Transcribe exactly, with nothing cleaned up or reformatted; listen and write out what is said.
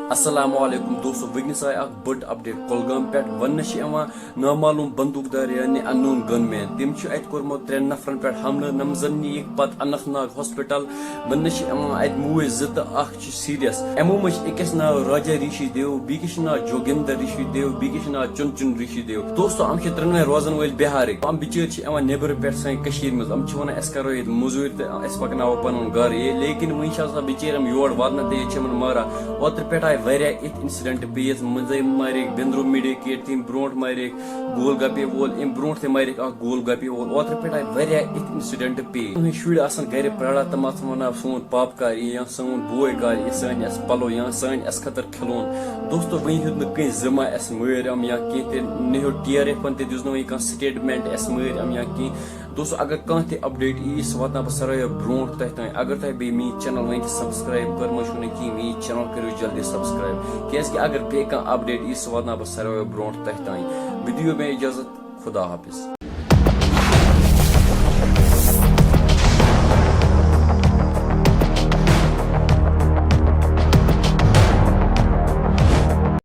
السلام علیکم دوستو، وٕنکیٚنس آیہِ اکھ بٔڑ اپڈیٹ کۄلگام پٮ۪ٹھ۔ وننہٕ چھِ یِوان نامعلوم بندوق دار یعنی انون گن مین، تٔمۍ چھُ اتہِ کوٚرمُت ترٛٮ۪ن نفرن پٮ۪ٹھ حملہٕ، نمزنی پتہٕ اننت ناگ ہاسپٹل۔ وننہٕ چھِ یِوان اتہِ موٗدۍ زٕ تہٕ اکھ چھُ سیریس۔ یِمو منٛز چھُ أکِس ناو راجا ریشی دیو، بیٚکِس چھُ ناو جوگیندر ریشی دیو، بیٚکِس چھُ ناو چُن چُن ریشی دیو۔ دوستو، یِم چھِ ترٛٮ۪نوَے روزن وٲلۍ بِہارٕکۍ۔ یِم بِچٲرۍ چھِ یِوان نیٚبرٕ پٮ۪ٹھ سانہِ کٔشیٖرِ منٛز۔ یِم چھِ وَنان، "أسۍ کَرو ییٚتہِ مٔزوٗرۍ تہٕ أسۍ پَکناوو پَنُن گَرٕ یے"، لیکِن وٕنہِ چھِ آسان بِچٲرۍ یِم یور واتنہٕ تہِ ییٚتہِ چھِ یِمَن ماران۔ اوترٕ پٮ۪ٹھ آیہِ واریاہ یِتھۍ incident پیٚیہِ، یَتھ منٛز أمۍ مارے بیٚنٛدرو میڈیکیٹ، تٔمۍ برونٛٹھ مارے گول گپے وول، أمۍ برونٛٹھ تہِ مارے اَکھ گول گپے وول۔ اوترٕ پٮ۪ٹھ آیہِ واریاہ یِتھۍ incident پیٚیہِ۔ تُہٕنٛدۍ شُرۍ آسان گَرِ پرٛاران، تِم آسان وَنان، "سون پاپہٕ کر یی یا سون بوے کر یی سٲنۍ اَسہِ پَلو یا سٲنۍ اَسہِ خٲطرٕ کھلون"۔ دوستو، وۄنۍ ہیوٚت نہٕ کٲنٛسہِ زِ ما اَسہِ مٲرۍ یِم یا کینٛہہ تہِ، نہ ہیوٚت ٹی آر ایفَن تہِ، دیُت نہٕ وۄنۍ کانٛہہ statement اَسہِ مٲرۍ یِم یا کینٛہہ۔ دوستو، اگر کانٛہہ تہِ اپڈیٹ یی، سُہ واتناو بہٕ ساروِیو برونٛٹھ تۄہہِ تام۔ اگر تۄہہِ بیٚیہِ میٛٲنۍ channel وٕنہِ تہِ subscribe کٔرمٕژ چھُو نہٕ کِہیٖنۍ، میٛٲنۍ channel کٔرِو جلدی subscribe، کیٛازِکہِ اگر بیٚیہِ کانٛہہ اپڈیٹ یی، سُہ واتناو بہٕ ساروِیو برونٛٹھ تۄہہِ تام۔ وۄنۍ دِیِو مےٚ اجازت، خدا حافظ۔